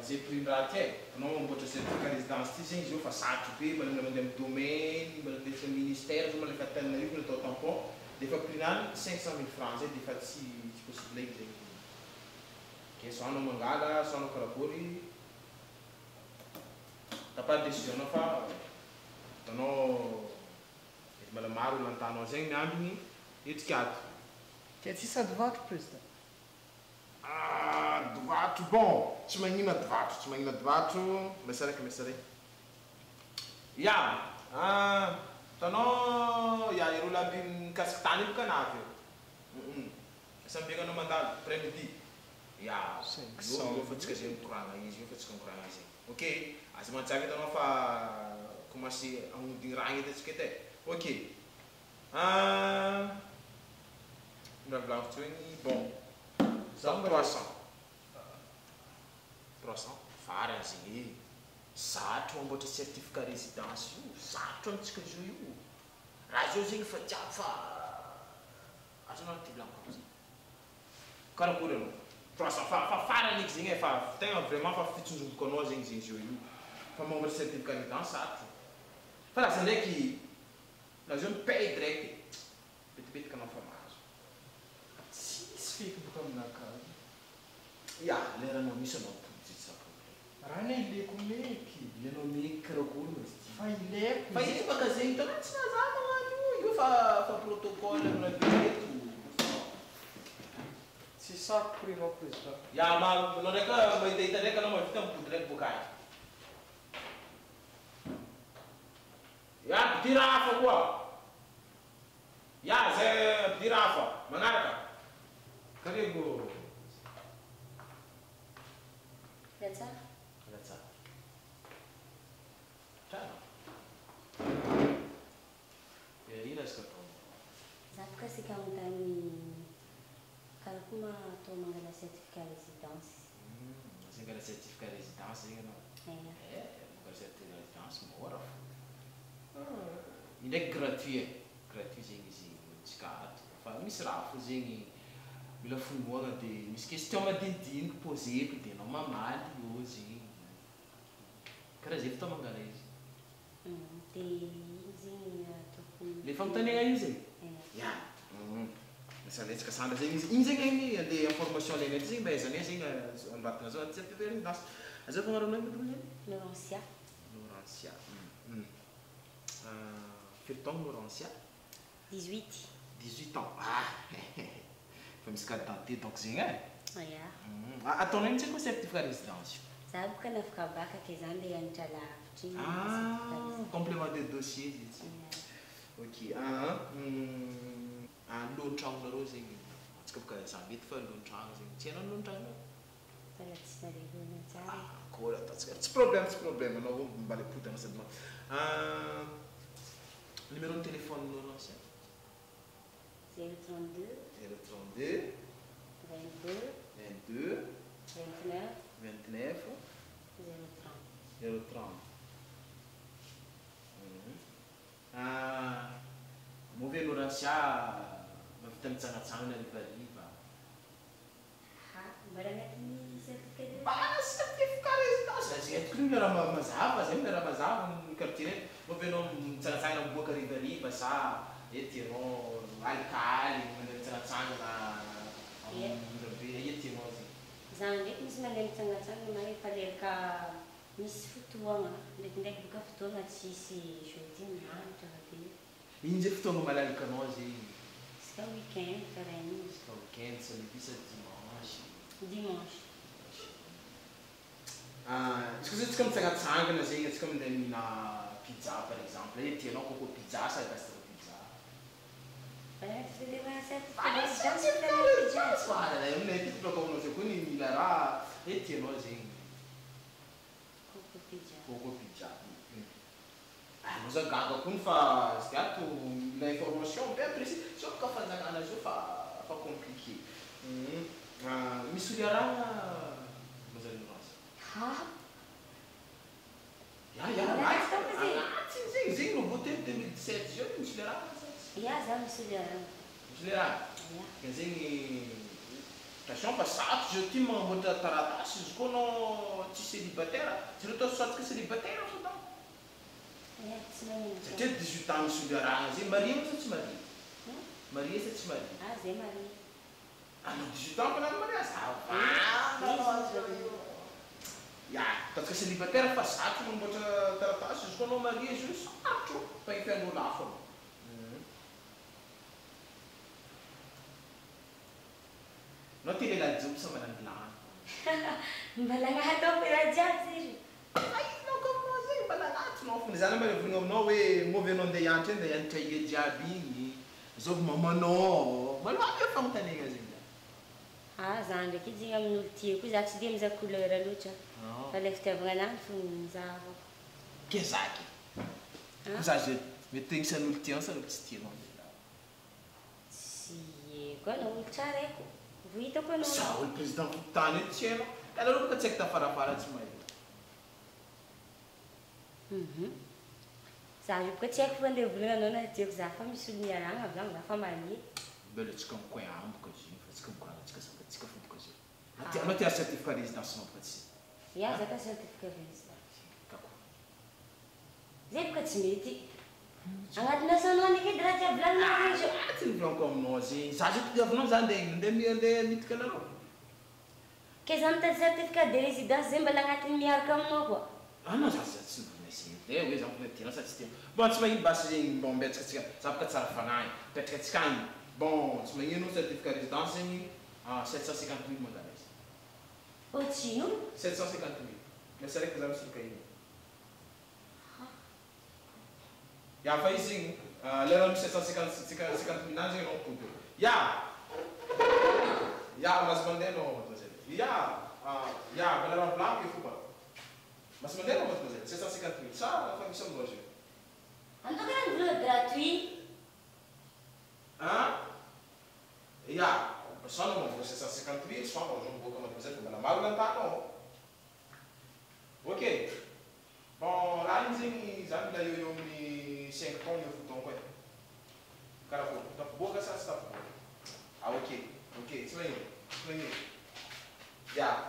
Zay prix raha ty e, anao mamboatra certificat résidence ty zegny izy io fa sarotro be, mbola mila mandeha amin'ny domaine, mbola mandeha amin'ny ministère zao malefa Antananarivo natao tampon, de efa prix-nany 500 000 francs zay de efa tsy possible eky zegny. Ke soit anao mangala, soit anao karakory, tapaha décision anao fa hitanao mety mbola maro olo antanao zegny miambigny hetriky ato. Ke tsisy ady varotra président. Ah, dovatro bon, tsy magnino ady vatro, tsy magnino ady vatro, miasa raiky, miasa raiky. Ya, ah, hitanao, ya, ireo olo aby mikasiky tany io boka navy eo. Sambiagna anao mandalo, après midi. Ya, Cinq io cent io fa tsika zegny mikoragna izy io fa tsika mikoragna zegny. Ok, aza mantsaka hitanao fa commencer agnodigny raha igny edy antsika edy e. Ok. Ah, raha volagniko teo igny, bon, Za mba 300. 300 farany zegny e. Sarotro mamboatra certificat résidence io, sarotro amintsika zao io. Raha zao zegny fa jiaby fa azonao ty volagniko amizay. Karakory anao? 300 fa farany eky zegny e, fa tegna vraiment fa fitsonjomboko anao zegny zegny zao io. Fa mamboatra certificat résidence sarotro. Fa lasa ndraiky na zao mi-paye direct. Betibetiky anao fa mahazo. Tsisy feky boka aminakahy. Ya, leranao misy anao tody tsy problème. Raha ne ileko meky. Ilanao meky karakory ma izy ty. Fa ileko Fa izy baka zegny hitanao tsy mazava magnano io, io fa protocole amina eto. Tsy sarotro prix nao président. Ya, ma anao ndraiky mahitahita ndraiky anao mahavita mipody ndraiky boaka agny. Ya, ampidira hafa koa. Ya, zay ampidira hafa magnaraka. Karibu. Tsara. Tsara. Tsara. Ino azoko atao? Za boka sika anontany karakory ma atao mangala certificat résidence. Mangala certificat résidence zegny anao. Eia. Mangala certificat résidence mora fo. Io ndraiky gratuit e. Gratuit zegny izy amintsika ato. Fa misy raha fo zegny mila fonoana de misy question madinidiniky poseko de anao mamaly eo zegny. Karaha zay fotao mangala izy. De ino zegny ataoko? Le fanontaniana io zegny? Eia. Ya. Lasa alaintsika sandra zegny izy. Igny zegny agny andeha information alainay aty zegny mba ahaizanay zegny anoratana zao aty certificat résidence. Azafady agnaranao mademoiselle? Laurencia. Laurencia. Firy taogno Laurencia? 18. 18 ans. Ah. Fa misy carte d'identité donc zegny e. Eia. Ataonao ino tsika koa certificat résidence io? Za boka nafaka baka ke za andeha hianatra lavitra igny. Ah, complément de dossier izy ity. Eia. Ok. Ah, lohan-tragnonareo zegny. Antsika boka samby eto fa lohan-tragno zegny. Tsy hainao lohan-tragnonareo? Mbola tsy narehoana tsara. Ah, akory ataontsika. Tsy problème, tsy problème. Anao mbala ipodana sady ma. Ah, numéro de téléphone Laurencia? 032. 032. 22. 22. 29. 29. 030. 030. Ah, moa ve Laurencia mahavita mitsangatsangana harivariva? Ha, mbola agnatin'ny certificat de Mba certificat résidence. Zay tokoa mila raha mazava, zay mila raha mazava amin'ny quartier reto. Moa ve anao mitsangatsangana miboaka harivariva sa e tianao alikaly mandeha mitsangatsangana amin'ny arabe, ia tianao zegny? Za ndraiky misy mandeha mitsangatsangana ma efa leraka misy fotoagna, ndraikindraiky boka fotoagna tsisy jeudi mianatra be. Ino zay fotoagna malalaka anao zegny? Isaka weekend karaha igny. Isaka weekend, samedi sa dimanche? Dimanche. Ah, izy koa zay tsika mitsangatsangana zegny, antsika mandeha mihina pizza par exemple, e tianao Coco Pizza sa Gastro Pizza? Certificat résidence. Voilà, aminay aty bôka aminao zay koa ny mila raha e tianao zegny. Coco Pizza. Coco Pizza. Ah, anao za gaga kony fa izy ato mila information bien précis. Sao ka fanjakana zao fa compliqué. Ah, misy olo iarahana mademoiselle Laurence? Ha? Ya, ya, Anaty zegny. Anaty zegny, zegny nouveauté 2017 zio misy olo iarahana sa tsy? Ya, za misy olo iarahana. Misy olo iarahana? Ya. Ka zegny Attention fa sarotro zao ty magnamboatra taratasy izy koa anao tsy célibataire, jereo atao soatsika célibataire fo donc. Eh, tsy magnino. Satria 18 ans misy olo iarahana zay, marié moa sa tsy marié? Marié sa tsy marié? Ah, zay marié. Anao 18 ans fa nany mariage? Ça va Izy anao. Ya, ataontsika célibataire fa sarotro magnamboatra taratasy izy koa anao marié izy io sarotro fa efa lafo anao. Anao ty lehilahy joby sa mbalanilany? Mbola natao raha jiaby zay. Hainao aminao zay mba nanatinao fony zany mba nivolagna aminao hoe mauvais anao andeha hianatra iny, andeha hianatra ia jiaby igny zovy mamanao maloha io fagnontaniana zegny. Ah, za ndraiky izy amin'olo tiako za tsy dia mizaha couleur loatra. Fa le fitiavagna anahy fo mizahako. Kezaky. Ah. Za zay mety isan'olo tianao sa olo tsy tianao? Tsy haiko anao olo tsara haiko. Vo hitako anao. Za olo président fokontany io tsy hainao. Anareo boka tsy haiko tafarafara tsy mahay. Za io boka tsy haiko fa andeha volagna anao na tiako za fa misy olo miaragna avy agny za fa marié. Mbela tsika mikoin amboka izy io fa tsika mikoragna tsika zava-tsika fo boka zay. Anao tia certificat résidence nao boka tsy. Ya, za ka certificat résidence. Kako. Zay boka tsy mety. Agnatin'ny asanao ndraiky edy raha jiaby volaninao izy io. Ah, tsy nivolaniko aminao zegny. Za zay tadiavinao za andeha andeha andeha miditra anareo. Ke za mitady certificat de résidence zay mbola agnatin'ny miaraka aminao koa. Anao za tsy nivolagna zegny edy e, hoe za mbola tianao sa tsy tianao. Bon, tsy magnino basy zegny, bon mipetraka tsika, za boka tsara fagnahy, mipetraka tsika agny. Bon, tsy magnino certificat résidence zegny, 750 000 mangala izy. Ohatrino? 750 000. Miasa raiky za misoloka igny. Ya, fa izy zegny, lera misy 750 000 any zegny anao mipody eo. Ya! Ya, mahazo mandeha anao mademoiselle. Ya, ya, mbola raha volaniko io fo ba. Mahazo mandeha anao mademoiselle, 750 000. Sa fa misy aminao izy io? Anao karaha nivola gratuit. Hein? Ya, soit anao mavola 750 000, soit anao zo miboaka mademoiselle fa mbola maro nantanao. Ok. Bon, raha iny zegny za mila eo eo amin'ny 5 tonnes eo fo donc e. Karakory, tafiboaka sa tsy tafiboaka? Ah ok, ok, tsy magnino, tsy magnino. Ya.